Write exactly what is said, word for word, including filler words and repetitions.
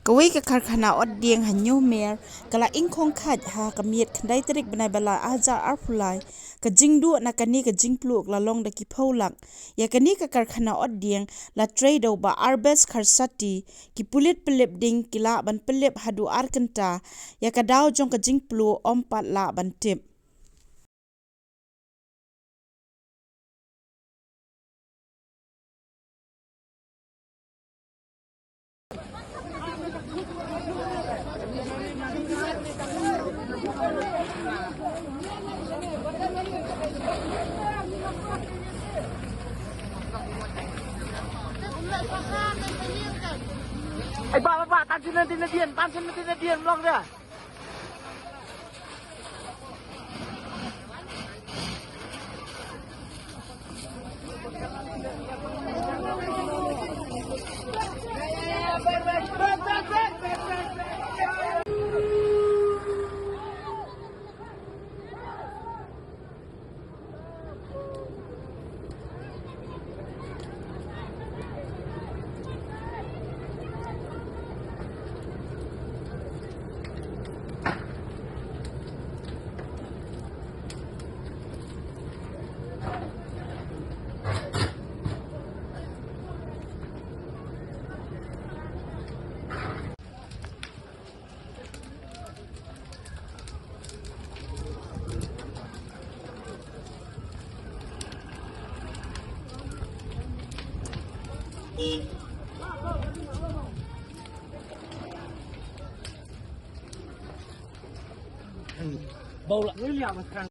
Kawei ka karkhana ot dieng ha Hynñiewmer ka la ingkhong khait ha ka miet khyndai tarik bnai ba lai arhajar arphew lai. Ka jingduh na kane ka jingpluh ka la long da ki phew lak. Ïa kane ka karkhana ot dieng la trei da u Bah Arbes Kharsati. Ki pulit pynlip ding ki lah ban pynlip haduh ar kynta. Ïa ka daw jong ka jingpluh ym pat lah ban tip. Ai ba ba ba, tan sien na dien, tan sien na dien, long da.